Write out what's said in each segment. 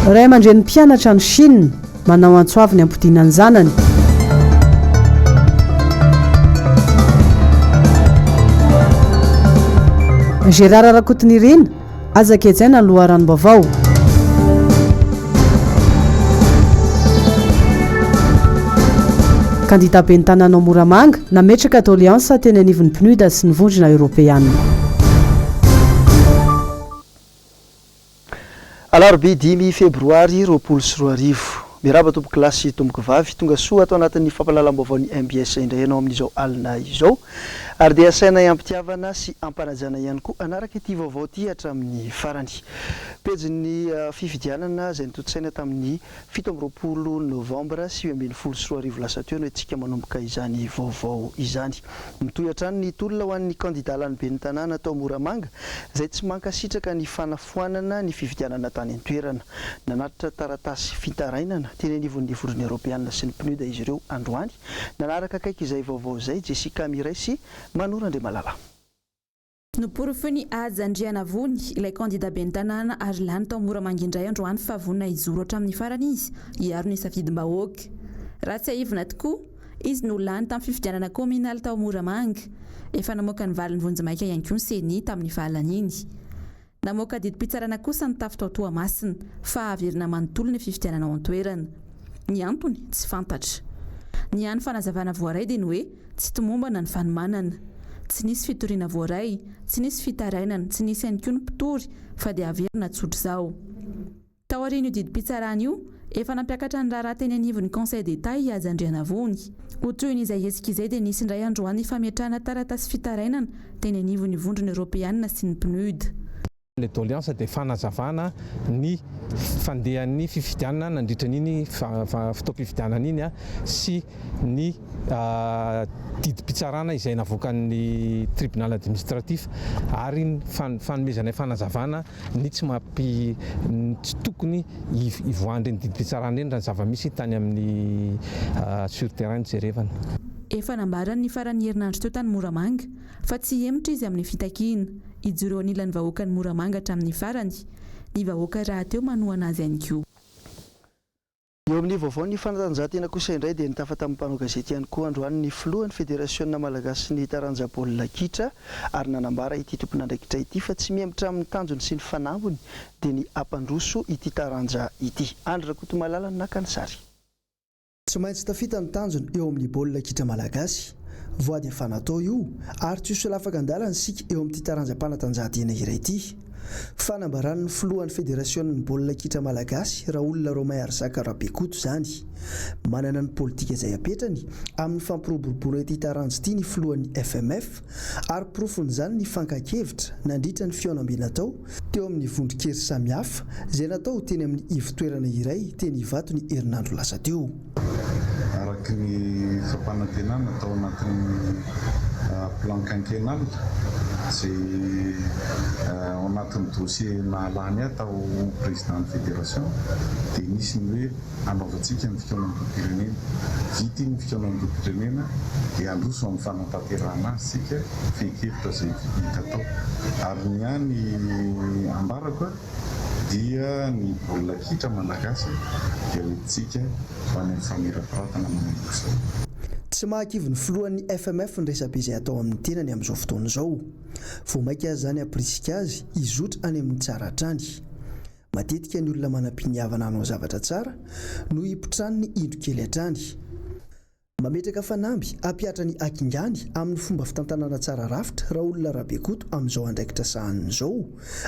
Ray aman-dreny mpianatra any Chine manao antso avo ny hampodiana ny zanany. Gérard Rakotonirina, aza gejaina ny loharanom-baovao. Kandida ben'ny tanàna ao Moramanga nametraka doléance teny anivon'ny PNUD sy ny Vondrona Eoropeana. Alarobia dimy febroary 2020. Miarahaba tompoko lahy sy tompoko vavy, tonga soa ato anatin'ny fampahalalam-baovaon'ny mbs indray ianao amin'izao alina izao. Ary dia asainay am-pitiavana sy am-panajana ihany koa hanaraka ity vaovao ity hatramin'ny farany. Pejin'ny fifidianana izay notontosaina tamin'ny 27 novambra 2019 lasa teo no entintsika manomboka izany vaovao izany. Mitohy hatrany ny tolona ho an'ny kandida lany ben'ny tanàna tao Moramanga izay tsy mankasitraka ny fanafoanana ny fifidianana tany an-toerana. Nanatitra taratasy fitarainana teny anivon'ny Vondrona Eoropeanina sy ny PNUD izy ireo androany. Nanaraka akaiky izay vaovao izay Jessica Miray sy Mano Randriamalala. Noporofoin'i Haja Andrianavony, ilay kandida ben'ny tanàna ary lany tao Moramanga indray androany fa vonona hijoro hatramin'ny farany izy hiaro ny safidim-bahoaka. Raha tsiahivina tokoa, izy no lany tamin'ny fifidianana kaominaly tao Moramanga. Efa namoaka ny valiny vonjimaika ihany koa ny Ceni tamin'ny fahalaniany. Namoaka didim-pitsarana kosa ny tafo tao Toamasina fa haverina manontolo ny fifidianana ao an-toerana. Ny antony, tsy fantatra. Ny hany fanazavana voaray dia ny hoe tsy tomombana ny fanomanana. Tsy nisy fitoriana voaray, tsy nisy fitarainana, tsy nisy ihany koa ny mpitory fa dia averina tsotr'izao. Taorian'io didim-pitsarana io, efa nampiakatra ny raharaha teny anivon'ny Conseil d'Etat i Haja Andrianavony. Ho tohin'izay hetsika izay dia nisy indray androany ny fametrahana taratasy fitarainana teny anivon'ny Vondrona Eoropeanina sy ny PNUD. Ilay doléance dia fanazavana ny fandehan'ny fifidianana nandritra an'iny fotoam-pifidianana iny sy ny didim-pitsarana izay navoakan'ny tribunal administratif ary ny fanomezanay fanazavana ny tsy mampi ny tsy tokony hivoahan'ireny didim-pitsarana ireny raha ny zava-misy tany amin'ny sur terrain no jerevana. Efa nambarany ny faran'ny herinandro teo tany Moramanga fa tsy hihemotra izy amin'ny fitakiana hijoro eo anilan'ny vahoakan'i Moramanga hatramin'ny farany. Ny vahoaka rahateo manohana azy ihany koa. Eo amin'ny vaovaon'ny fanatanjahantena kosa indray dia nitafa tamin'ny mpanao gazety ihany koa androany ny filohan'ny federasiona malagasin'ny taranja baolina kitra ary nanambara ity tompon'andraikitra ity fa tsy mihemotra amin'ny tanjony sy ny fanambiny dia ny hampandroso ity taranja ity. Andry Rakotomalala no naka ny sary. Tsy maintsy tafita ny tanjona eo amin'ny baolina kitra malagasy. Voady efa natao io ary tsy ho solafaka an-dalana isika eo amin'ity taranjam-panatanjahantena iray ity. Fanambaran'ny filohan'ny federasionin'ny baolina kitra malagasy, Raolona Romain Arizaka Rabekoto izany. Manana ny politika izay apetrany amin'ny fampiroboroboana ity taranja ity ny filohan'ny FMF ary porofon'izany ny fankan-kevitra nandritra ny fihaonambe natao teo amin'ny vondron-kery samihafa izay natao teny amin'ny ivon-toerana iray teny Ivato ny herinandro lasa teo. Araka ny fampanantenana tao anatin'ny plan quinquennal izay ao anatin'ny dossier nahalany ahy tao président ny fédération dia nisy ny hoe hanaovantsika ny fikaonandoham-pirenena. Vita iny fikaonandoham-pirenena dia handroso amin'ny fanatanterahana azy isika, fehin-kevitra izay hita tao. Ary ny ahy ny ambarako dia ny baolina kitra malagasy dia hoentintsika ho any amin'ny famirapiratana manomboka izao. Tsy mahakivy ny filohan'ny FMF ny resabe izay atao amin'ny tenany amin'izao fotoana izao. Vao mainka aza izany hampirisika azy hizotra any amin'ny tsara hatrany. Matetika ny olona manam-piniavana hanao zavatra tsara no hipotran'ny indro kely hatrany. Mametraka fanamby hampihatra ny hakingany amin'ny fomba fitantanana tsara rafitra Raolona Rabekoto amin'izao andraikitra sahaniny izao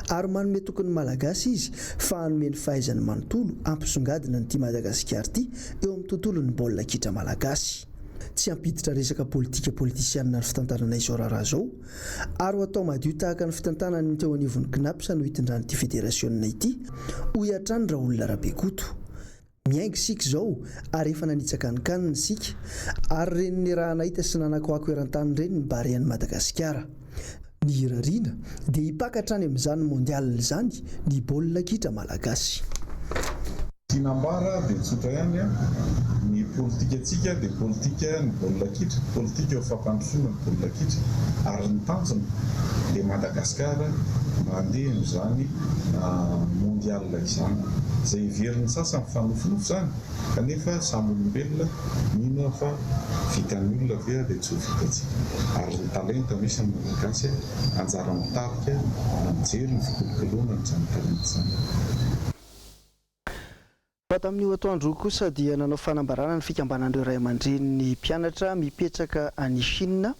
ary manome toky ny Malagasy izy fa hanome ny fahaizany manontolo hampisongadina an'ity Madagasikara ity eo amin'ny tontolon'ny baolina kitra malagasy. Tsy hampiditra resaka politika politisianina ny fitantanana izao raharaha izao ary ho atao madio tahaka ny fitantanany ny teo anivon'ny Cnaps no hitondran'ity federasionina ity, hoy hatrany Raolona Rabekoto. Miainga isika izao ary efa nanitsaka ny can isika ary ireny niraha-nahita sy nanakoako eran-tany ireny ny Barean'i Madagasikara. Ny irariana dia hipaka hatrany amin'izany Mondial izany ny baolina kitra malagasy. Tiana ambara dia tsotra ihany an, ny politikantsika dia politika ny baolina kitra, politika ho fampandrosoana ny baolina kitra ary ny tanjona dia Madagascar mba handeha amin'izany mondial izany. Izay heverin'ny sasany fa nofinofy izany kanefa samy olombelona, mino aho fa vitan'ny olona ve dia tsy ho vitantsika ary ny talenta misy amin'ny Malagasy anjara mitarika na mijery ny fikolokoloana an'izany talenta izany. Fa tamin'io atoandro io kosa dia nanao fanambarana ny fikambanan'ireo ray aman-drenin'ny mpianatra mipetraka any Chine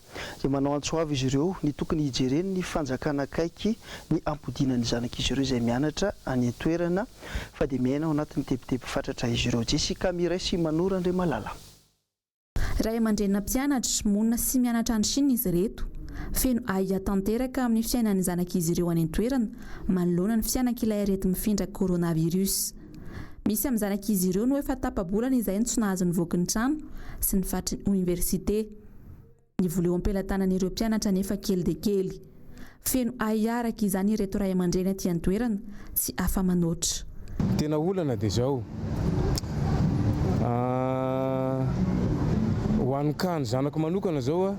dia manao antso avo izy ireo ny tokony hijeren'ny fanjakana akaiky ny hampodiana ny zanak'izy ireo izay mianatra any an-toerana fa dia miaina ao anatin'ny tebiteby fatratra izy ireo. Jessica Miray sy Manoro Andriamalala. Ray aman-drenina mpianatra, monina sy mianatra any Chine izy ireto. Feno ahiahy tanteraka amin'ny fiainan'ny zanak'izy ireo any an-toerana manoloana ny fianak'ilay areti-mifindra coronavirus. Misy amin'ny zanak'izy ireo no efa tapa-bolana izay no tsy nahazo nivoaky ny trano sy ny faritry ny oniversite. Ny vola eo am-pelatanan'ireo mpianatra anefa kely dia kely. Feno ahiahy araka izany ireto ray aman-dreny aty an-toerana, tsy afa-manoatra. Tena olana dia izao, ho an'ny cas ny zanako manokana izao,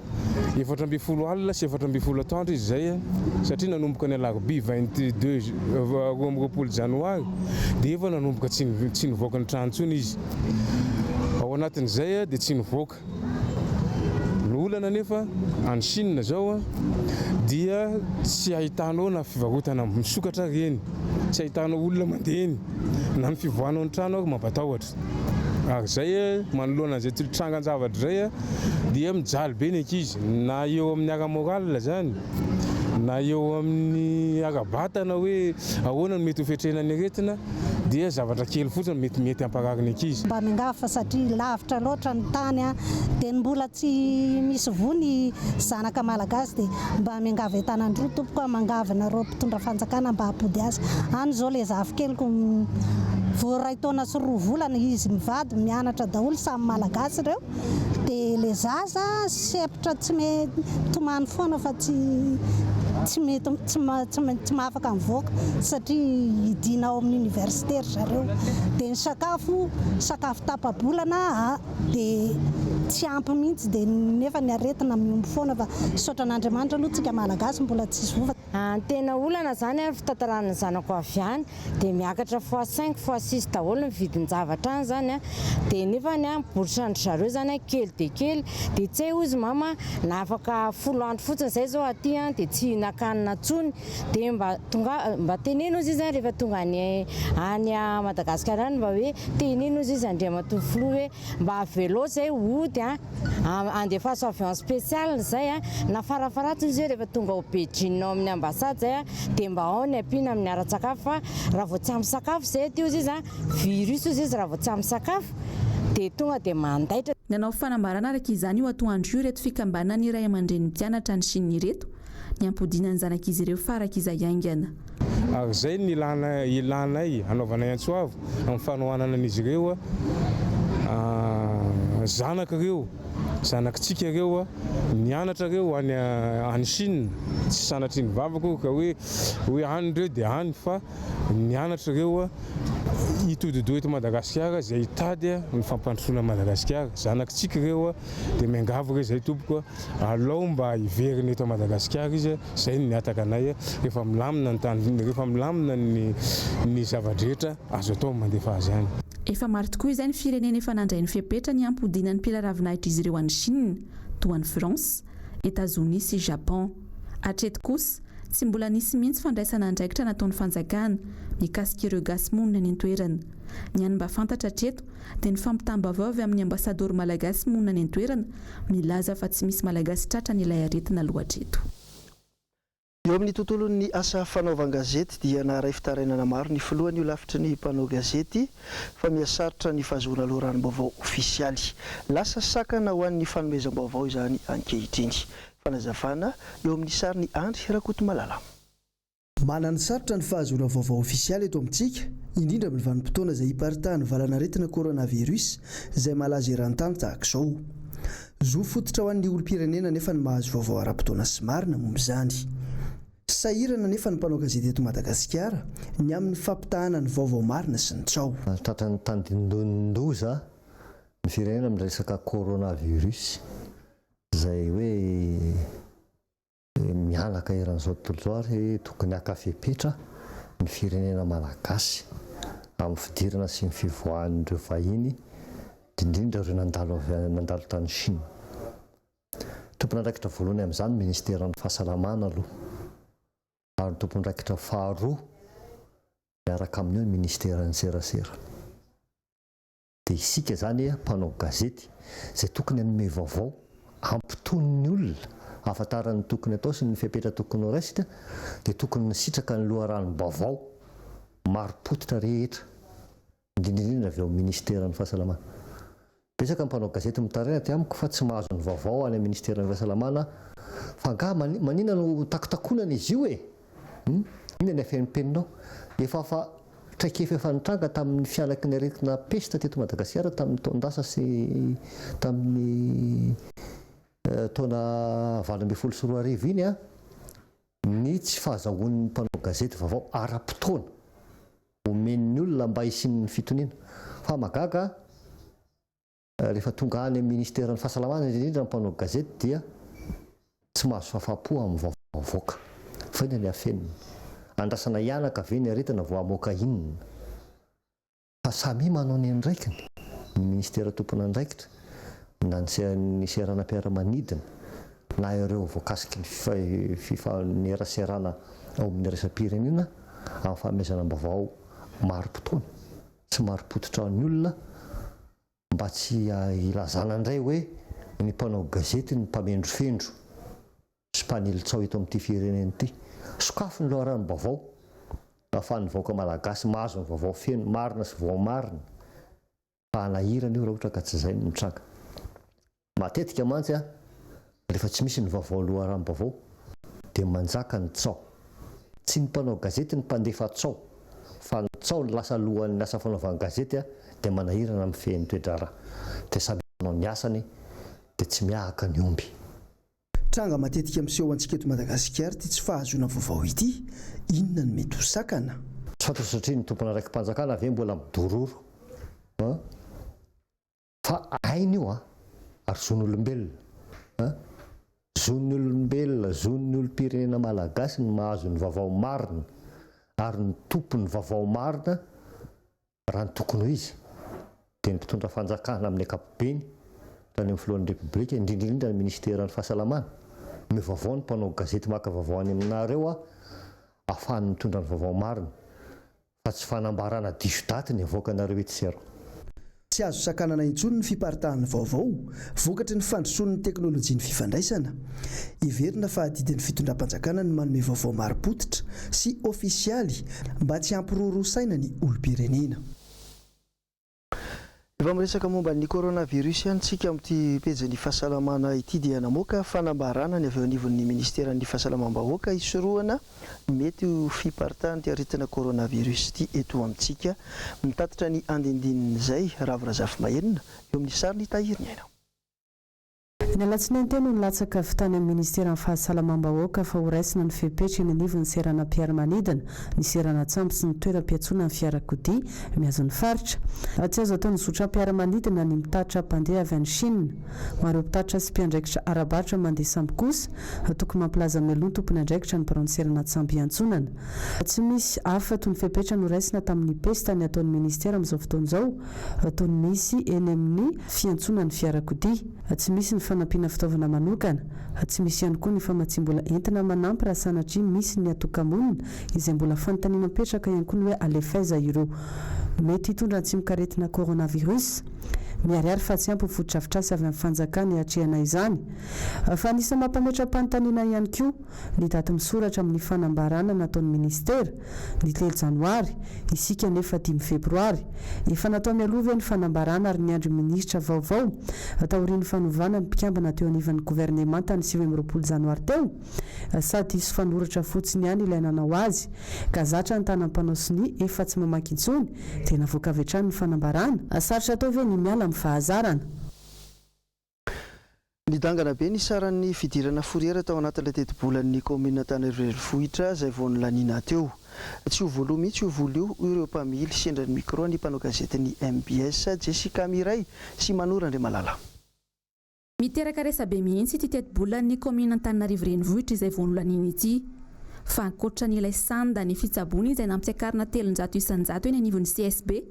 14 alina sy 14 atoandro izy izay satria nanomboka ny alarobia 22 22 janoary dia efa nanomboka tsy tsy nivoaka ny trano intsony izy. Ao anatin'izay dia tsy nivoaka. Ny olana anefa any Chine izao dia tsy ahitanao na fivarotana misokatra ary eny, tsy ahitanao olona mandeha eny, na ny fivoahanao ny trano ary mampatahotra. Ary izay manoloana an'izay trangan-javatra izay dia mijaly be ny ankizy na eo amin'ny ara-moral izany na eo amin'ny ara-batana hoe ahoana no mety ho fiatrehana ny aretina dia zavatra kely fotsiny mety mety hamparary ny ankizy. Mba miangavy fa satria lavitra loatra ny tany dia ny mbola tsy misy voa ny zanaka malagasy dia mba miangavy an-tanan-droa tompoko a, mangavy anareo mpitondra fanjakana mba hampody azy any izao le zafikeliko vao iray taona sy roa volana izy mivady mianatra daholo samy malagasy ireo dia le zaza sempotra tsy mety mitomany foana fa tsy tsy mety tsy tsy mahafaka mivoaka satria hidiana ao amin'ny université ry zareo dia ny sakafo sakafo tapa-bolana dia tsy ampy mihitsy dia nefa ny aretina mihombo foana fa misaotra an'Andriamanitra aloha tsika malagasy mbola tsisy voa fa Ny tena olana zany an, fitantarana ny zanako avy any dia miakatra fois cinq fois six daholo ny vidin-javatra any zany an, dia nefany an bourse an-dry zareo zany an kely dia kely, dia tsy hay hozy mama na afaka folo andro fotsiny zay zao aty an dia tsy hihinan-kanina intsony, dia mba tonga mba teneno hozy izy an rehefa tonga any any Madagasikara any mba hoe teneno hozy izy Andriamatoa Filoha hoe mba avelao zay hody an, Andefaso avion spécial zay a, na farafaharatsiny izy hoe rehefa tonga ao Beijing ao amin'ny ambassade zay a, dia mba ao ny ampiana amin'ny ara-tsakafo fa raha vao tsy ampy sakafo zay aty ozy izy a, virus ozy izy raha vao tsy ampy sakafo dia tonga dia mandaitra. Nanao fanambarana araka izany io atoandro io ireto fikambanan'ny ray aman-drenin'ny mpianatra any Chine ireto, ny hampodiana ny zanak'izy ireo faraky izay haingana. Ary izay no ilana ilanay anaovanay antso avo amin'ny fanohanana an'izy ireo zanaka ireo, zanakitsika ireo, nianatra ireo any any Chine, tsy sanatria ny vavako ka hoe hoe any ireo dia any fa nianatra ireo hitodi-doha eto Madagasikara izay hitady ny fampandrosoana an'i Madagasikara, zanakitsika ireo dia miangavy re izay tompoko. Alao mba hiverina eto Madagasikara izy, zay no mihataka anay, rehefa milamina ny tany, rehefa milamina ny ny zava-drehetra, azo atao ny mandefa azy any. Efa maro tokoa izay ny firenena efa nandray ny fepetra ny hampodiana ny mpila ravinahitr'izy ireo any Chine, toa an'i France, Etazonia sy Japon. Hatreto kosa, tsy mbola nisy mihitsy fandraisana andraikitra nataon'ny fanjakana mikasika ireo gasy monina any an-toerana. Ny hany mba fantatra hatreto dia ny fampitam-baovao avy amin'ny ambasadaoro malagasy monina any an-toerana milaza fa tsy misy malagasy tratran'ilay aretina aloha hatreto. Eo amin'ny tontolon'ny asa fanaovan-gazety dia naharay fitarainana maro ny filohan'ny holafitry ny mpanao gazety fa mihasarotra ny fahazoana loharanom-baovao ofisialy. Lasa sakana ho an'ny fanomezam-baovao izany ankehitriny. Fanazavana eo amin'ny sarin'i Andry Rakotomalala. Mananosarotra ny fahazoana vaovao ofisialy eto amintsika, indrindra amin'ny vanim-potoana izay iparitahan'ny valanaretina coronavirus izay malaza eran-tany tahaka izao. Zo fototra ho an'ny olom-pirenena anefa ny mahazo vaovao ara-potoana sy marina momba izany. Sahirana anefa ny mpanao gazety eto Madagasikara ny amin'ny fampitahana ny vaovao marina sy ny tsaho. Tratran'ny tandindonin-doza ny firenena amin'ny resaka coronavirus izay hoe mihanaka eran'izao tontolo izao ary tokony haka fepetra ny firenena malagasy amin'ny fidirana sy ny fivoahan'ireo vahiny indrindra ireo nandalo avy nandalo tany Chine. Tompon'andraikitra voalohany amin'izany ny ministeran'ny fahasalamana aloha ary ny tompon'andraikitra faharoa miaraka amin'io ny ministeran'ny serasera. Dia isika izany mpanao gazety izay tokony hanome vaovao hampitony ny olona hahafantarany ny tokony atao sy ny fepetra tokony horaisina dia tokony misitraka ny loharanom-baovao marim-pototra rehetra indrindra indrindra avy ao amin'ny ministeran'ny fahasalamana. Betsaka ny mpanao gazety mitaraina aty amiko fa tsy mahazo ny vaovao any amin'ny ministeran'ny fahasalamana fa angaha maninona no takotakonana izy io e? Hum? Inona ny afenimpeninao? Efa fa traikefa efa nitranga tamin'ny fihanaky ny aretina pesta teto Madagasikara tamin'ny taon-dasa sy tamin'ny taona 2018 iny an, ny tsy fahazahoan'ny mpanao gazety vaovao ara-potoana omen'ny olona mba hisian'ny fitoniana. Fa mahagaga Rehefa tonga any amin'ny ministeran'ny fahasalamana indrindra indrindra ny mpanao gazety dia tsy mahazo fahafahampo amin'ny vaovao avoaka. Fa inona ny afenina? Andrasana hianaka ve ny aretina vao hamoaka inona? Fa samia manao ny andraikiny, ny ministera tompon'andraikitra na ny seranam-piaramanidina na ireo voakasiky ny fifaneraserana ao amin'ny iraisam-pirenena amin'ny fanomezana-baovao marim-potoana. Tsy marim-pototra ny olona mba tsy hilazana indray hoe ny mpanao gazety no mpamendrofendro sy mpanely tsaho eto amin'ity firenena ity. Sokafy ny loharanom-baovao ahafahan'ny vahoaka malagasy mahazo ny vaovao feno, marina sy voamarina fa hanahirana io raha ohatra ka tsy izay no mitranga. Matetika mantsy rehefa tsy misy ny vaovao loharanom-baovao dia manjaka ny tsaho. Tsy ny mpanao gazety no mpandefa tsaho fa ny tsaho no lasa lohan'ny asa fanaovan-gazety dia manahirana mifehy ny toe-draharaha. Dia samy manao ny asany dia tsy mihahaka ny omby. Tranga matetika miseho ho antsika eto Madagasikara ity tsy fahazoana vaovao ity. Inona no mety ho sakana? Tsy fantatro satria ny tompon'andraiki-panjakana ve mbola midororo an? Fa aina io an! Ary zon'olombelona an! Zon'ny olombelona, zon'ny olom-pirenena malagasy ny mahazo ny vaovao marina, ary ny tompon'ny vaovao marina raha ny tokony ho izy dia ny mpitondra fanjakana amin'ny ankapobeny, hatrany amin'ny filohan'ny Repoblika, indrindra indrindra ny minisiteran'ny fahasalamana. Omeo vaovao ny mpanao gazety maka vaovao any aminareo aho ahafahany mitondra ny vaovao marina. Fa tsy fanambarana diso daty ny avoakanareo etsy sy eroa. Tsy azo sakanana intsony ny fiparitahan'ny vaovao, vokatry ny fandrosoan'ny teknolojian'ny fifandraisana. Heverina fa adidin'ny fitondram-panjakana ny manome vaovao marim-pototra sy ofisialy mba tsy hampiroroa saina ny olom-pirenena. Efa miresaka momba ny coronavirus ihany tsika amin'ity pejin'ny fahasalamana ity dia namoaka fanambarana ny avy eo anivon'ny ministeran'ny fahasalamam-bahoaka hisorohana ny mety ho fiparitahan'ity aretina coronavirus ity eto amintsika. Mitatitra ny andinindinin'izay Ravo Razafimahenina eo amin'ny sarin'i Tahiry Ny Aina. Ny alatsinainy teo no nilatsaka avy tany amin'ny ministeran'ny fahasalamam-bahoaka fa horaisina ny fepetra eny anivon'ny seranam-piaramanidina, ny seranan-tsambo sy ny toeram-piantsonan'ny fiarakodia mihazo ny faritra. Tsy azo atao ny zotram-piaramanidina ny mitatitra mpandeha avy any Chine. Ho an'ireo mpitatitra sy mpiandraikitra ara-barotra mandeha sambo kosa, tokony mampilaza mialoha ny tompon'andraikitra ny biraon'ny seranan-tsambo hiantsonana. Tsy misy hafa toy ny fepetra noraisina tamin'ny pesta ny ataon'ny ministera amin'izao fotoana izao, toy ny misy eny amin'ny fiantsonan'ny fiarakodia. Tsy misy ny fanampiana fitaovana manokana. Tsy misy ihany koa ny famatsiam-bola entina manampy raha sanatria misy ny atoka-monina, izay mbola fanontaniana mipetraka ihany koa ny hoe alefa aiza ireo mety hitondra ny tsimokaretina coronavirus. Miharihary fa tsy ampy ny fotodrafitrasa avy amin'ny fanjakana hiatrehana izany. Fa anisan'ny mampametra-panontaniana ihany koa ny daty misoratra amin'ny fanambarana nataon'ny minisitera, ny telo janoary, isika anefa dimy febroary. Efa natao mialoha ve ny fanambarana ary niandry minisitra vaovao taorian'ny fanovana ny mpikambana teo anivan'ny governemanta ny 29 janoary teo? Sa diso fanoratra fotsiny ihany ilay nanao azy ka zatra ny tanam-panao sonia efa tsy mamaky intsony dia navoaka avy hatrany ny fanambarana? Sarotra atao ve ny miala amin'ny fahazarana? Nidangana be ny saran'ny fidirana fourrière tao anatin'ilay tetibolan'ny kaominina Antananarivo Renivohitra izay vao nolaniana teo. Tsy ho voaloa mihitsy io vola io, hoy ireo mpamily sendra ny micro ny mpanao gazetin'ny mbs, Jessica Miray sy Mano Randriamalala. Miteraka resabe mihitsy ity tetibolan'ny kaominina Antananarivo Renivohitra izay vao nolaniana ity. Fa ankoatra ny ilay sanda ny fitsaboana izay nampiakarina 300 isan-jato eny anivon'ny CSB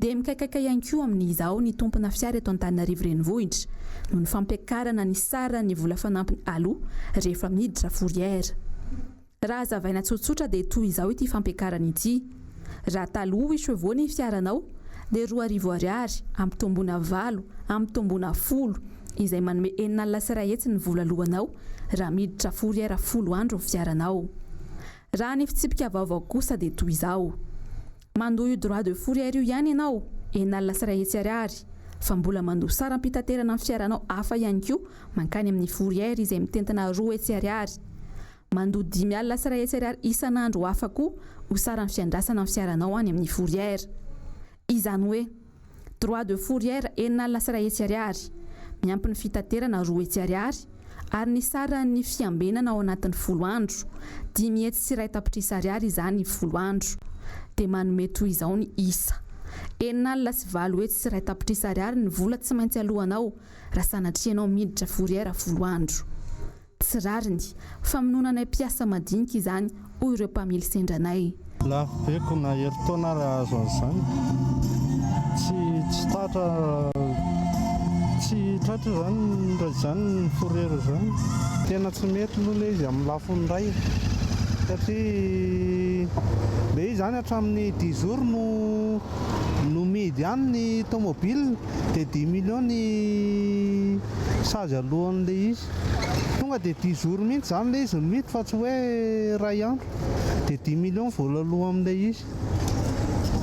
dia mikaikaika ihany koa amin'izao ny tompona fiara eto Antananarivo Renivohitra noho ny fampiakarana ny saran'ny vola fanampiny aloa rehefa miditra fourrière. Raha hazavaina tsotsotra dia toy izao ity fampiakarana ity, raha taloha huit chevaux ny fiaranao dia 2000 ariary ampitomboina valo ampitomboina folo izay manome 160 ny vola aloanao raha miditra fourrière folo andro ny fiaranao. Raha ny fitsipika vaovao kosa dia toy izao. Mandoa io droit de fourrière io ihany ianao, 160 ariary, fa mbola mandoa saram-pitaterana ny fiaranao hafa ihany koa mankany amin'ny fourrière izay mitentina 200 ariary. Mandoa 150 ariary isan'andro hafa koa ho saran'ny fiandrasana ny fiaranao any amin'ny fourrière. Izany hoe, droit de fourrière 160 ariary, miampy ny fitaterana 200 ariary, ary ny saran'ny fiambenana ao anatin'ny folo andro, 501 tapitrisa ariary izany folo andro. Dia manome toy izao ny isa. 860 01 tapitrisa ariary ny vola tsy maintsy aloanao raha sanatria ianao miditra fourrière folo andro. Tsy rariny. Famonoana anay mpiasa madinika izany, hoy ireo mpamily sendra anay. Lafo be ko na herintaona ary ahazo an'izany. Tsy tsy tratra tsy tratra izany raha izany ny fourrière izany. Tena tsy mety aloha ilay izy amin'ny lafiny iray satria ilay izy izany hatramin'ny dix jours no no mihidy any ny tomobile dia dix millions ny sazy alohan'ilay izy. Tonga dia dix jours mihitsy izany ilay izy no mihidy fa tsy hoe iray andro. Dia dix millions vola aloa amin'ilay izy.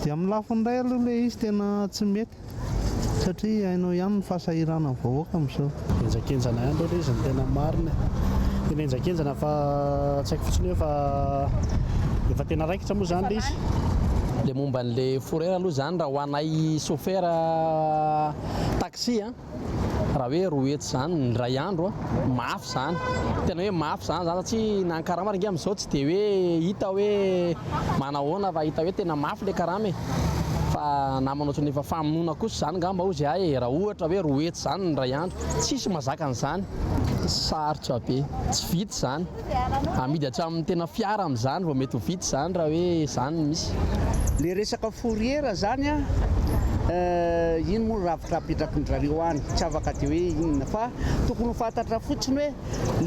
Dia amin'ny lafiny iray aloha ilay izy tena tsy mety satria hainao ihany ny fahasahiranan'ny vahoaka amin'izao. Henjakenjana ihany aloha ilay izy ny tena marina e. Tena henjakenjana fa tsy haiko fotsiny hoe efa efa tena raikitra moa izany ilay izy. Ilay momba an'ilay fourrière aloha izany raha ho anay chauffeur taxi an, Raha hoe 200 izany ny iray andro a, mafy izany, tena hoe mafy izany zany satria na ny karama ary ange amin'izao tsy dia hoe hita hoe manahoana fa hita hoe tena mafy ilay karama e, fa namana ohatran'ny efa famonoana kosa izany angamba hozy ahy e, raha ohatra hoe 200 izany ny iray andro, tsisy mahazaka an'izany. Sarotra be, tsy vita izany. Amidy hatramin'ny tena fiara amin'izany vao mety ho vita izany raha hoe izany no misy. Le resaka fourrière zany an, iny moa rafitra apetrakin drareo any, tsy afaka de hoe inona fa tokony ho fantatra fotsiny hoe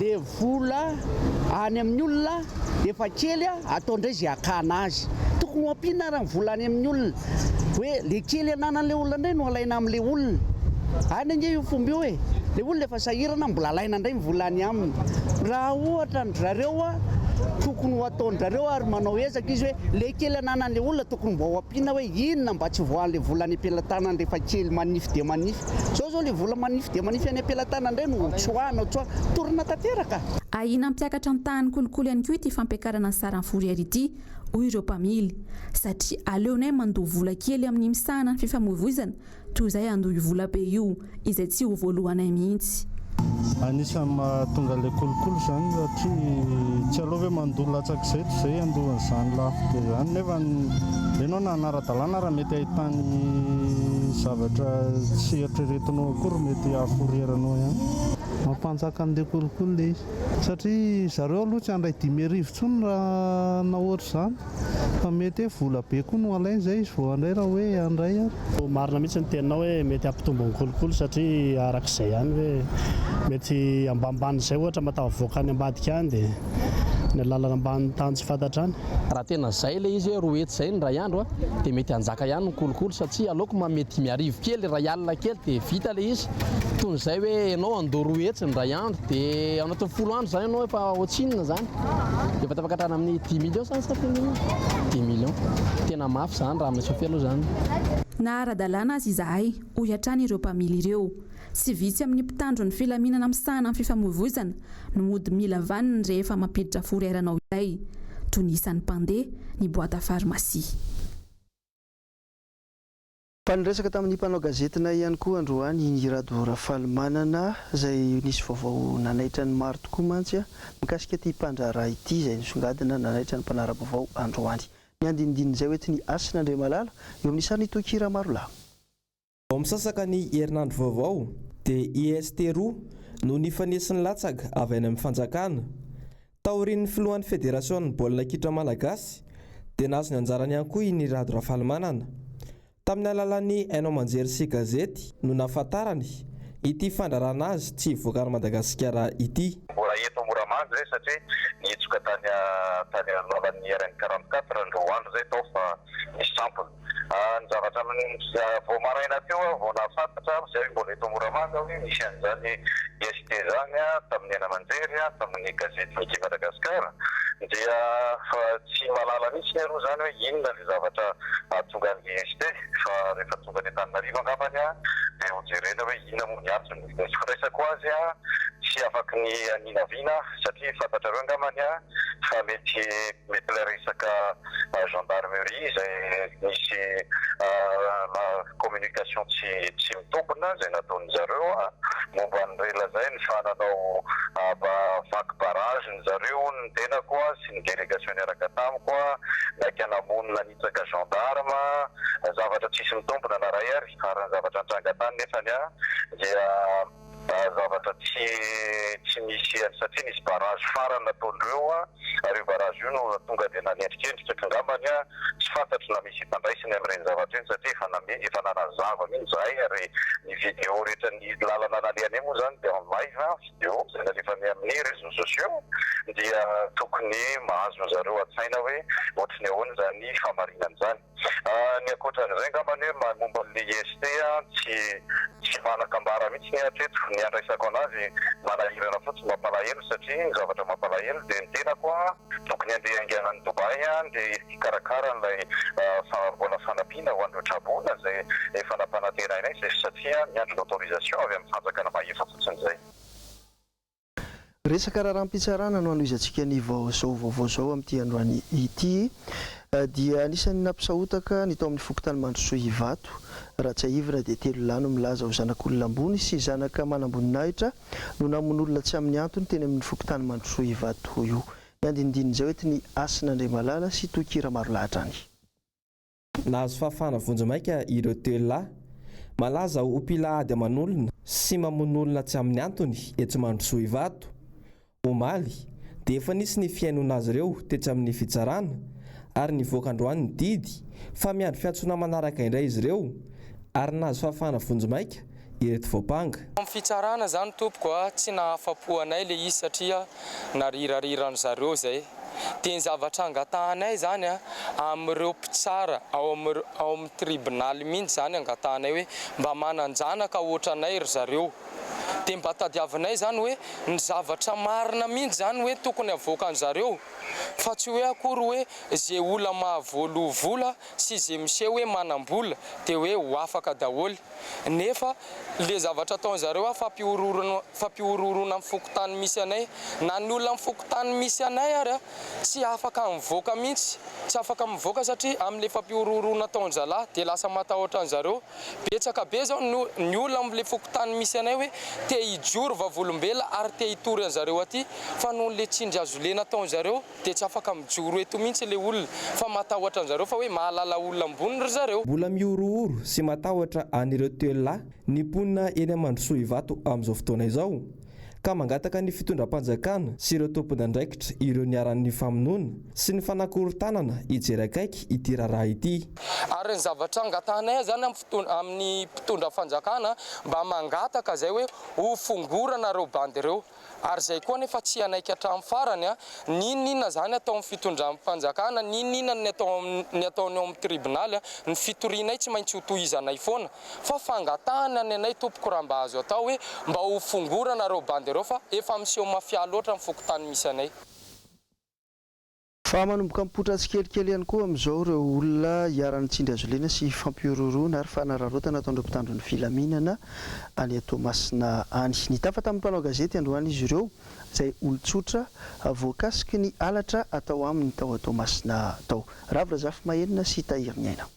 le vola any amin'ny olona efa kely an, atao ndray ze hakana azy, tokony ho ampiana ara ny vola any amin'ny olona, hoe le kely ananan'le olona ndray no alaina am'le olona, any ange io fomba io e, le olona efa sahirana mbola alaina ndray ny vola any aminy. Raha ohatra an-dry zareo a, tokony ho ataon-dry zareo ary manao ezaka izy hoe le kely ananan'le olona tokony mba ho ampiana hoe inona mba tsy voahan'le vola any am-pelatanany rehefa kely manify dia manify. Zao zao le vola manify dia manify any am-pelatanany indray no tsoahana tsoahana. Torina tanteraka. Ahiana hampiakatra ny tahan'ny kolikoly ihany koa ity fampiakarana ny saran'ny fourrière ity, hoy ireo mpamily, satria aleonay mandoa vola kely amin'ny misahana ny fifamoivoizana Toy izay handoa io vola be io, izay tsy ho voalohanay mihitsy. Anisan'ny mahatonga ilay kolikoly izany satria tsy aleo ve mandoa latsak'izay toy izay handoa an'izany lafo be izany nefa ianao na hanara-dalàna ary mety ahitany zavatra tsy eritreretinao akory mety hahafourrière anao ihany. Mampanjaka an'ilay kolikoly ilay izy satria zareo aloha tsy handray 5000 intsony raha na ohatr'izany. Fa mety hoe vola be koa no alainy zay izy vao handray raha hoe handray ary. Marina mihitsy ny teninao hoe mety hampitombo ny kolikoly satria arak'izay ihany hoe mety ambanimbany izay ohatra matavoaka any ambadika any dia ny lalana ambany tany tsy fantatra any. Raha tena zay ilay izy hoe 200 zay ny iray andro dia mety hanjaka ihany ny kolikoly satria aleoko manome 5000 kely iray alina kely dia vita ilay izy toy izay hoe ianao handoa 200 ny iray andro dia ao anatin'ny folo andro izany ianao efa ohatrinona izany. Efa tafakatra any amin'ny dix millions zany sa firy millions? Dix millions. Tena mafy zany raha amin'ny chauffeur aloha zany. Na ara-dalàna aza izahay, hoy hatrany ireo mpamily ireo. Tsy vitsy amin'ny mpitandro ny filaminana misahana ny fifamoivoizana no mody mila vaniny rehefa mampiditra fourrière anao izay, toy ny isan'ny mpandeha, ny boite à pharmacie. Fa niresaka tamin'ny mpanao gazetinay ihany koa androany i Rado Rafalimanana izay nisy vaovao nanaitra ny maro tokoa mantsy mikasika ity mpandraharaha ity izay nisongadina nanaitra ny mpanara-baovao androany. Ny andinindin'izay hoentin'i Hasina Andriamalala eo amin'ny sarin'i Toky Ramarolahy. Vao misasaka ny herinandro vaovao dia IST roa no nifanesy nilatsaka avy any amin'ny fanjakana. Taorian'ny filohan'ny federasion'ny baolina kitra malagasy dia nahazo ny anjarany ihany koa i Nirado Rafalimanana. Tamin'ny alalan'ny haino aman-jery sy gazety no nahafantarany ity fandrarana azy tsy hivoaka an'i Madagasikara ity. Mbola eto Moramanga izay satria nihitsoka tany tany lalan'ny RN 44 indroa andro izay tao fa nisy sampona. Ny zavatra vao maraina teo aho vao nahafantatra izay mbola eto Moramanga hoe nisy an'izany IST izany tamin'ny haino aman-jery, tamin'ny gazety Midi Madagascar dia fa tsy mahalala mihitsy aloha izany hoe inona ilay zavatra hahatonga an'ilay IST fa rehefa tonga any Antananarivo angambany dia hojerena hoe inona moa ny antony. Ny fandraisako azy tsy afaky ny haninavina satria fantatrareo angambany fa mety mety ilay resaka gendarmerie izay nisy communication tsy tsy mitombina izay nataon'ny zareo momba an'ireny lazainy fa nanao vaky barrage ny zareo hono ny tenako sy ny délégation niaraka tamiko naika namono nanitsaka gendarme zavatra tsisy mitombina na ray ary ary ny zavatra nitranga tany nefany dia zavatra tsy tsy misy any satria nisy barrage farany nataondreo ary io barrage io no tonga dia nanendrikendrika k'angambany tsy fantatro na misy ifandraisany amin'ireny zavatra ireny satria efa name efa nanazava mihitsy zahay ary ny vidéo rehetra ny lalana nalehanay moa zany dia en live vidéo izay nalefanay amin'ny réseaux sociaux dia tokony mahazo ny zareo an-tsaina hoe ohatry ny ahoana izany fahamarinana izany. Ny ankoatran'izay angambany hoe momba an'ilay IST tsy tsy manan-kambara mihitsy ny hatreto. Ny andraisako anazy manahirana fotsiny, mampalahelo satria ny zavatra mampalahelo dia ny tenako tokony handeha haingana any Dubaï dia hikarakara an'ilay mbola fanampiana ho an'ireo traboina izay efa nampanantenainay izay satria miandry ny autorisation avy amin'ny fanjakana mahefa fotsiny izay. Resaka raharaham-pitsarana no hanohizantsika ny vao izao vaovao izao amin'ity androany ity. Dia anisan'ny nampisahotaka ny tao amin'ny fokontany Mandrosoa Ivato. Raha tsiahivina dia telo lahy no milaza ho zanak'olona ambony sy zanaka manamboninahitra no namono olona tsy amin'ny antony teny amin'ny fokontany Mandrosoa Ivato io. Ny andinindin'izay hoentin'i Hasina Andriamalala sy Toky Ramarolahy hatrany. Nahazo fahafahana vonjimaika ireo telo lahy, malaza ho mpila ady aman'olona sy mamono olona tsy amin'ny antony etsy Mandrosoa Ivato. Omaly, dia efa nisy ny fihainoana azy ireo tetsy amin'ny fitsarana ary nivoaka androany ny didy fa miandry fiantsoana manaraka indray izy ireo ary nahazo fahafahana vonjimaika ireto voampanga. Amin'ny fitsarana zany tompoko a, tsy nahafapo anay le izy satria narirariran zareo zay. Dia ny zavatra angatahanay zany a, amin'ireo mpitsara ao amin'ireo ao amin'ny tribonaly mihitsy zany angatahanay hoe mba manan-janaka ohatranay ry zareo. Dia mba tadiavinay zany hoe ny zavatra marina mihitsy zany hoe tokony avoakan-zareo fa tsy hoe akory hoe ze olona mahavoaloa vola sy ze miseho hoe manam-bola dia hoe ho afaka daholo. Nefa le zavatra ataon'zareo a fampihorohoroana fampihorohoroana ny fokontany misy anay, na ny olona amin'ny fokontany misy anay ary a tsy afaka mivoaka mihitsy, tsy afaka mivoaka satria amin'le fampihorohoroana ataon-jalahy de lasa matahotra an'zareo. Betsaka be zao ny ny olona amin'le fokontany misy anay hoe te hijoro vavolombelona ary te hitory an'zareo aty fa noho le tsindry hazolena ataon'zareo Dia tsy afaka mijoro eto mihitsy ilay olona fa matahotra an'zareo fa hoe mahalala olona ambony ry zareo. Mbola mihorohoro sy matahotra an'ireo telo lahy ny mponina eny Mandrosoa Ivato amin'izao fotoana izao, ka mangataka ny fitondram-panjakana sy ireo tompon'andraikitra ireo niharan'ny famonoana sy ny fanakorontanana hijery akaiky ity raharaha ity. Ary ny zavatra angatahanay zany amin'ny mpitondra fanjakana mba mangataka zay hoe ho fongorana ireo bandy ireo. Ary izay koa anefa tsy hanaiky hatramin'ny farany an! N'inon'inona izany atao amin'ny fitondram-panjakana, n'inon'inona ny atao ny ataony ao amin'ny tribonaly an, ny fitorianay tsy maintsy ho tohizanay foana. Fa fangatahana ny anay tompoko raha mba azo atao hoe mba ho fongorana ireo bandy ireo fa efa miseho mafia loatra ny fokontany misy anay. Fa manomboka mipoitra tsikelikely ihany koa amin'izao ireo olona iharan'ny tsindry hazolena sy fampihorohoroana ary fanararaotana ataon'ireo mpitandro ny filaminana any Toamasina any. Nitafa tamin'ny mpanao gazety androany izy ireo izay olon-tsotra voakasiky ny halatra atao aminy tao Toamasina tao. Ravo Razafimahenina sy Tahiriniaina.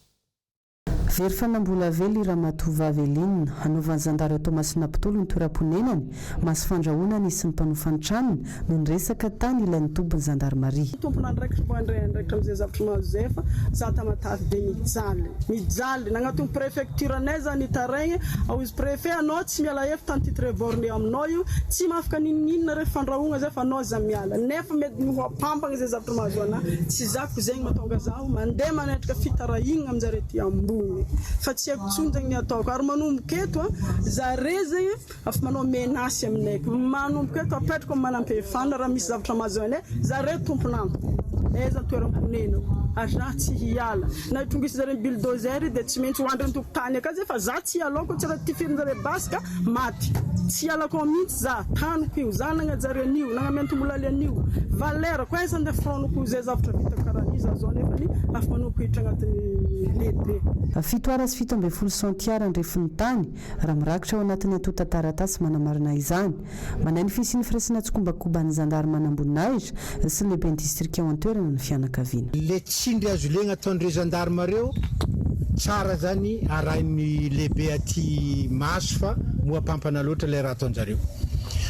Very fanambola velo i Ramatoa Vavy Eline. Hanaovan'ny zandary ao Toamasina Mpitolo ny toeram-ponenany. Maso fandrahonana izy sy ny mpanofa ny tranony noho ny resaka tany ilain'ny tobin'ny zandarimaria. Tompon'andraikitra vao handray andraikitra amin'izay zavatra mahazo izay fa za Tamatave dia mijaly mijaly nagnatogny préfecture anay za nitaraigny ao izy préfet anao tsy miala efa tany titre borné aminao io tsy mahafaka n'inon'inona re fandrahogna zay fa anao za miala nefa mety mihoapampagna izay zavatra mahazo anah tsy zako zegny mahatonga zaho mandeha manetraka fitarahignana aminjare aty ambony fa tsy haiko tsony zegny ny ataoko ary manomboka eto a zare zegny Afa manao menace aminay ko manomboka eto apetrako am manampehefana raha misy zavatra mahazo anay zareo tompon'antoka aiza ny toeram-ponenako ary za tsy hiala na hitrongisa zareo bulldozer dia tsy maintsy ho andry an-tokotany akany zay fa za tsy hiala ao ko tsy raha tifirin-jareo basy ka maty tsy hialako ao mihitsy za taniko io za nagnajary an'io nagnamentombolaly an'io valeur ko aiza ndeha front-ko zay zavatra vitako karaha an'io za zao nefany afa manomboka hiditra agnatin'ny lehibe. Fito ara sy 17 centiara andrefin'ny tany raha mirakitra ao anatin'ny antontan-taratasy manamarina izany. Manahy ny fisian'ny firaisana tsikombakomban'ny zandary manamboninahitra sy ny lehiben'ny distrika ao an-toerana ny fianakaviana. Le tsindry azo lena ataon'ireo gendarme reo tsara zany arahin'ny lehibe aty maso fa moapampana loatra ilay raha ataonjareo.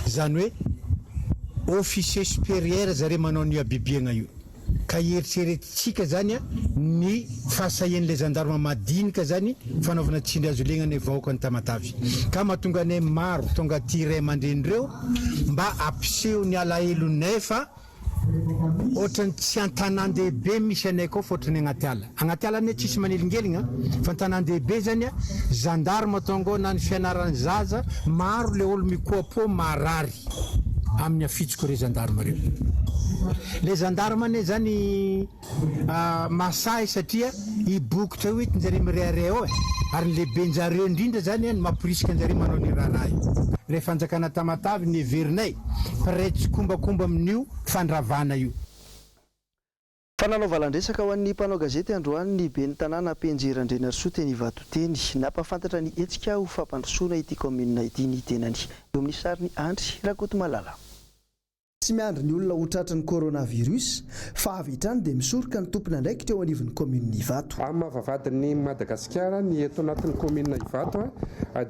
Zany hoe officier supérieur zare manao an'io habibiagna io. Ka eritreretintsika zany ny fahasahian'ilay zandarma madinika zany fanaovana tsindry azo lena ny vahoakan'i Tamatave. Ka mahatonga anay maro tonga aty ray aman-dreny reo mba hampiseho ny alahelonay fa ohatran'ny tsy an-tanàn-dehibe misy anay koa fa ohatran'ny agnaty ala. Agnaty ala anie tsisy manelingeligna fa an-tanàn-dehibe zany zandarma tonga ao na ny fianaran'ny zaza maro le olo mikoa-po marary. Amin'ny afitsiko re gendarme reo. Le gendarme anie zany masahy satria i bokotra io entinjare mirehareha ao e. Ary ny lehibenjareo indrindra zany no mamporisika anjare manao ny raharaha io. Le fanjakana Tamatave ny heverinay mpiray tsikombakomba amin'io fandravana io. Fa nanao valan-dresaka ho an'ny mpanao gazety androany ny ben'ny tanàna Penjy Randrianarisoa teny Ivato teny. Nampahafantatra ny hetsika ho fampandrosoana ity kaominina ity ny tenany. Eo amin'ny sarin'i Andry Rakotomalala. Tsy miandry ny olona ho tratry ny coronavirus fa avy hatrany dia misoroka ny tompon'andraikitra eo anivon'ny kaominina Ivato. Amin'ny maha vavahadin'i Madagasikara ny eto anatin'ny kaominina Ivato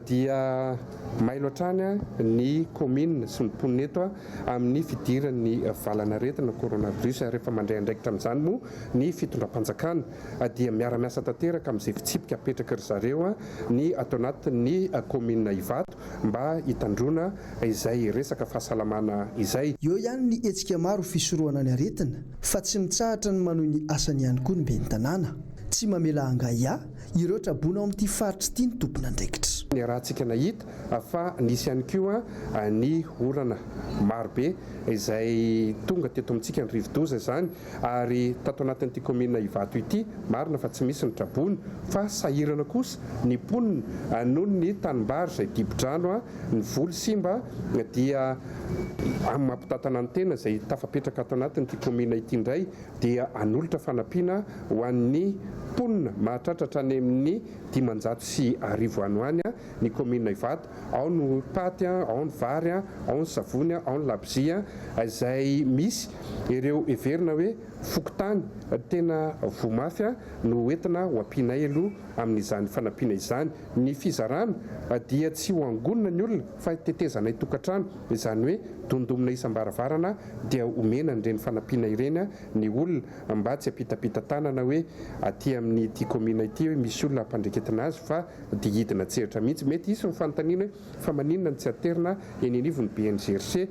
dia mailo hatrany ny kaominina sy ny mponina eto amin'ny fidiran'ny valan'aretina coronavirus ary efa mandray andraikitra amin'izany moa ny fitondram-panjakana dia miara-miasa tanteraka amin'izay fitsipika apetraky ry zareo ny ato anatin'ny kaominina Ivato mba hitandroana izay resaka fahasalamana izay. Eo ihany ny hetsika maro fisorohana ny aretina fa tsy mitsahatra ny manohy ny asany ihany koa ny ben'ny tanàna. Tsy mamela hangahiahy ireo traboina ao amin'ity faritra ity ny tompon'andraikitra. Niarahantsika nahita fa nisy ihany koa ny orana marobe izay tonga teto amintsika, ny rivodoza izany, ary tato anatin'ity kaominina Ivato ity, marina fa tsy misy ny traboina, fa sahirana kosa ny mponina noho ny tanimbary izay dibo-drano, ny voly simba dia amin'ny maha mpitantana ny tena izay tafapetraka ato anatin'ity kaominina ity indray dia hanolotra fanampiana ho an'ny mponina mahatratra hatrany amin'ny 1500 any ho any ny kaominina Ivato, ao ny paty, ao ny vary, ao ny savony, ao ny labozia, izay misy ireo heverina hoe fokontany tena voa mafy no hoentina ho ampianay aloha amin'izany fanampiana izany. Ny fizarana dia tsy ho angonina ny olona fa tetezanay tokantrano, izany hoe dondomina isam-baravarana dia omena an'ireny fanampiana ireny ny olona mba tsy hampitapita tanana hoe aty amin'ity kaominina ity hoe misy olona hampandreketina azy fa dia hidina an-tsehatra mihitsy. Mety hisy ny fanontaniana hoe fa maninona no tsy aterina eny anivon'ny BNGRC?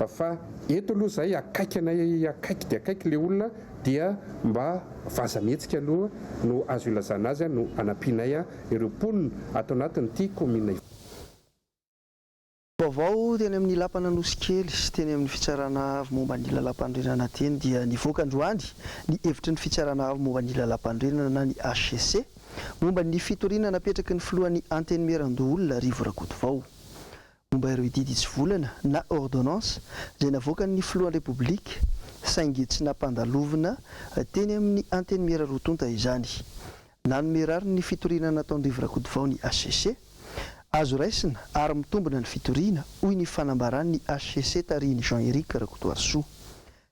Fa eto aloha izay akaiky anay akaiky dia akaiky ilay olona dia mba vaza-mihetsika aloha no azo ilazana azy no hanampianay ireo mponina ato anatin'ity kaominina ity. Vaovao teny amin'ny lapan'Anosikely sy teny amin'ny Fitsarana Avo momba ny Lalàmpanorenana teny dia nivoaka androany ny hevitry ny Fitsarana Avo momba ny Lalàmpanorenana na ny hcc momba ny fitoriana napetraky ny filohan'ny Antenimierandoholona Rivo Rakotovao momba ireo didy hitsivolana na ordonnance izay navoakan'ny filohan'ny Repoblika saingy tsy nampandalovina teny amin'ny Antenimiera roa tonta izany. Nanome rariny ny fitoriana nataon'i Rivo Rakotovao ny hcc. Azo raisina ary mitombina ny fitoriana, hoy ny fanambaran'ny hcc tarihin'i Jean Eric Rakotoarisoa.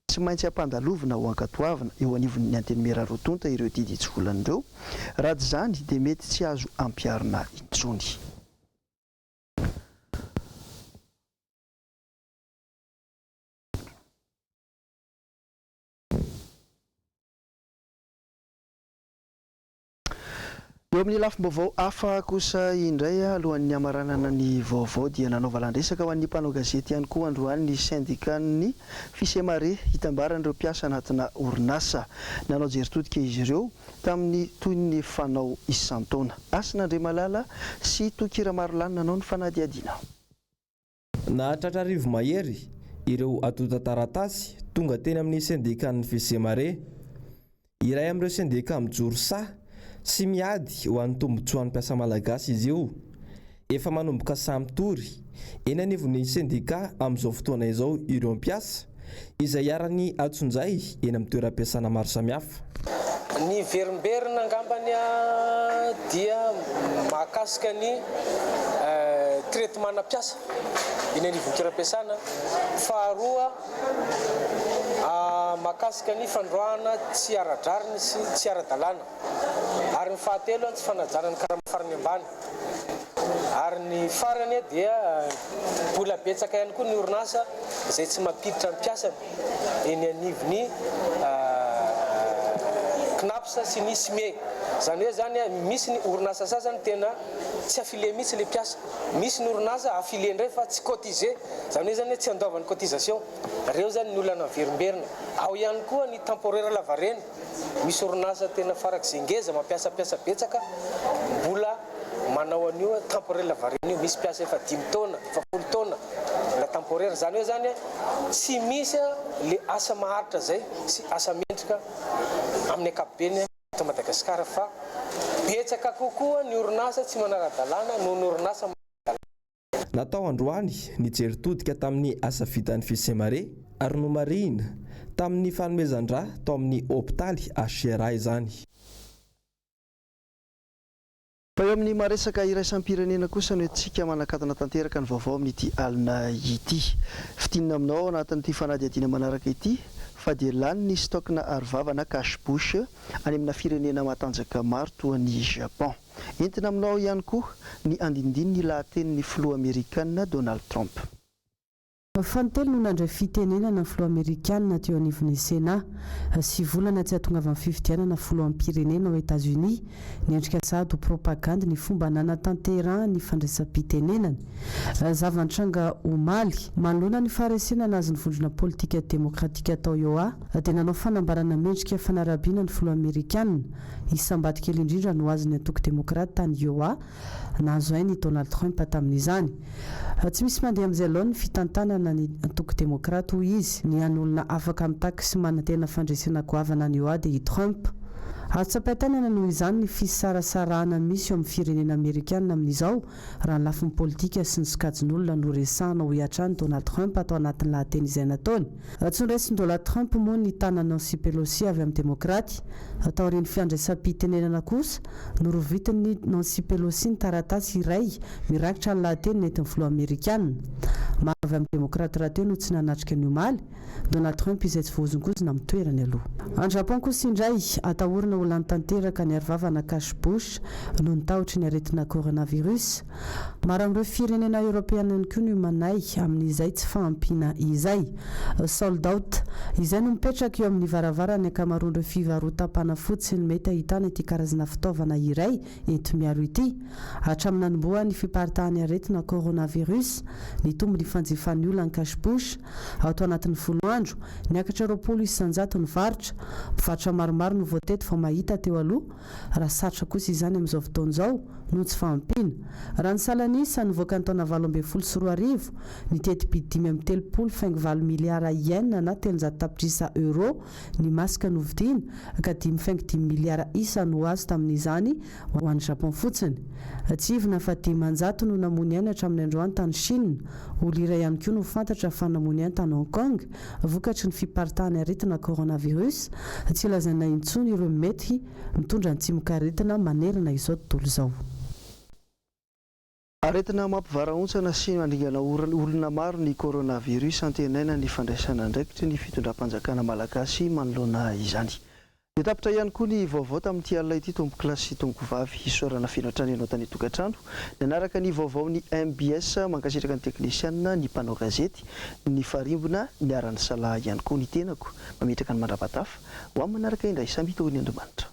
Tsy maintsy ampandalovina ho ankatoavina eo anivon'ny Antenimiera roa tonta ireo didy hitsivolana ireo, raha tsy izany dia mety tsy azo ampiharina intsony. Eo amin'ny lafim-baovao hafa kosa indray, alohan'ny hamaranana ny vaovao dia nanao valan-dresaka ho an'ny mpanao gazety ihany koa androany ny sendikan'ny Fisemare hitambaran'ireo mpiasa anatina orinasa. Nanao jery todika izy ireo tamin'ny toy ny fanao isan-taona. Hasina Andriamalala sy Toky Ramarolany nanao ny fanadihadiana. Nahatratra arivomahery ireo antontan-taratasy tonga teny amin'ny sendikan'ny Fisemare. Iray amin'ireo sendika mijoro sahy sy miady ho an'ny tombontsoan'ny mpiasa malagasy izy io. Efa manomboka sahy mitory eny anivon'ny sendika amin'izao fotoana izao ireo mpiasa, izay iharan'ny antsonjay eny amin'ny toeram-piasana maro samihafa. Ny verimberina angambany dia mahakasika ny traitement-na mpiasa eny anivon'ny toeram-piasana, faharoa mahakasika ny fandroahana tsy ara-drariny sy tsy ara-dalàna, ary ny fahatelo tsy fanajana ny karama farany ambany. Ary ny farany dia mbola betsaka ihany koa ny orinasa izay tsy mampiditra ny mpiasany eny anivon'ny Cnaps sy ny SMIE. Izany hoe izany misy ny orinasa sasany tena tsy affilié mihitsy ilay mpiasa. Misy ny orinasa affilié indray fa tsy cotisé. Izany hoe izany tsy andoavany cotisation. Ireo izany ny olana miverimberina. Ao ihany koa ny temporaire lavareny. Misy orinasa tena farak'izay ngeza mampiasa mpiasa betsaka mbola manao an'io temporaire lavareny io. Misy mpiasa efa dimy taona, efa folo taona mbola temporaire. Izany hoe izany tsy misy le asa maharitra zay sy asa mendrika amin'ny ankapobeny eto Madagasikara fa betsaka kokoa ny orinasa tsy manara-dalàna noho ny orinasa manara-dalàna. Natao androany ny jery todika tamin'ny asa vitan'ny Fisemare ary nomarihina tamin'ny fanomezan-drà tao amin'ny hopitaly HCRA izany. Fa eo amin'ny maha resaka iraisam-pirenena kosa no entintsika manakatona tanteraka ny vaovao amin'ity alina ity. Fintinina aminao ao anatin'ity fanadihadiana manaraka ity fa dia lany ny stock-na arovava na cache-bouche any amina firenena matanjaka maro toa an'i Japon. Entina aminao ihany koa ny andinindininy lahatenin'ny filoha amerikana Donald Trump. Fanintelony no nandray fitenenana ny filoha amerikana teo anivon'ny Sénat. Sivy volana tsy hahatongavan'ny fifidianana filoham-pirenena ao Etazonia, niendrika sahady ho propagandy ny fomba nanatanterahany ny fandraisam-pitenenany. Zava-nitranga omaly. Manoloana ny faharesena nahazo ny vondrona politika demokratika tao Iowa, dia nanao fanambarana mendrika fanarabiana ny filoha amerikana, Isam-bato kely indrindra no azon'ny antoko Demokraty tany Iowa, nahazo aina i Donald Trump tamin'izany. Tsy misy mandeha amin'izay laoniny ny fitantanana ny antoko Demokraty, hoy izy. Ny hany olona afaka mitaky sy manantena fandresena goavana any Iowa dia i Trump. Azo tsapain-tanana noho izany ny fisarasarahana misy eo amin'ny firenena amerikana amin'izao raha ny lafiny politika sy ny sokajin'olona no resahana, hoy hatrany Donald Trump tao anatin'ny lahateny izay nataony. Tsy noraisin'i Donald Trump moa ny tanan'i Nancy Pelosi avy amin'ny Demokraty. Taorian'ny fiandraisam-pitenenana kosa, norovitin'i Nancy Pelosi ny taratasy iray mirakitra ny lahateny nentin'ny filoha amerikana. Maro avy amin'ny Demokraty rahateo no tsy nanatrika ny omaly, Donald Trump izay tsy voahozongozona amin'ny toerany aloha. Any Japon kosa indray, atahorana ho lany tanteraka ny arovava na cache-bouche noho ny tahotry ny aretina coronavirus. Maro amin'ireo firenena eoropeana ihany koa no manahy amin'izay tsy fahampiana izay. Sold out. Izay no mipetraka eo amin'ny varavaran'ny ankamaroan'ireo fivarotam-panafody sy ny mety ahitana ity karazana fitaovana iray enti-miaro ity. Hatramin'ny nanombohan'ny fiparitahan'ny aretina coronavirus, nitombo ny fanjifan'ny olona ny cache-bouche. Ato anatin'ny folo andro, niakatra 20% ny varotra. Mpivarotra maromaro no voatety vao mahita teo aloha, raha sarotra kosa izany amin'izao fotoana izao noho tsy fahampiana. Raha ny salan'isa nivoaka ny taona 2018, ny teti-bidy 35 faingo valo miliara yen na 300 tapitrisa euro ny maska novidiana, ka dimy faingo dimy miliara isa no azo tamin'izany ho an'i Japon fotsiny. Tsiahivina fa 500 no namoy ny ainy hatramin'ny androany tany Chine. Olona iray ihany koa no fantatra fa namoy ny ainy tany Hong Kong vokatry ny fiparitahan'ny aretina coronavirus. Tsy lazaina intsony ireo mety mitondra ny tsimokaretina manerana izao tontolo izao. Aretina mampivarahontsana sy mandringana olona maro ny coronavirus. Antenaina ny fandraisana andraikitry ny fitondram-panjakana malagasy manoloana izany. Dia tapitra ihany koa ny vaovao tamin'ity alina ity tompokolahy sy tompokovavy. Isaorana feno hatrany ianao tany an-tokantrano nanaraka ny vaovaon'ny mbs. Mankasitraka ny teknisianina, ny mpanao gazety, ny farimbona, niara-nisalahy ihany koa ny tenako. Mametraka ny mandra-patafa ho amin'ny manaraka indray. Samia tohin'ny Andriamanitra.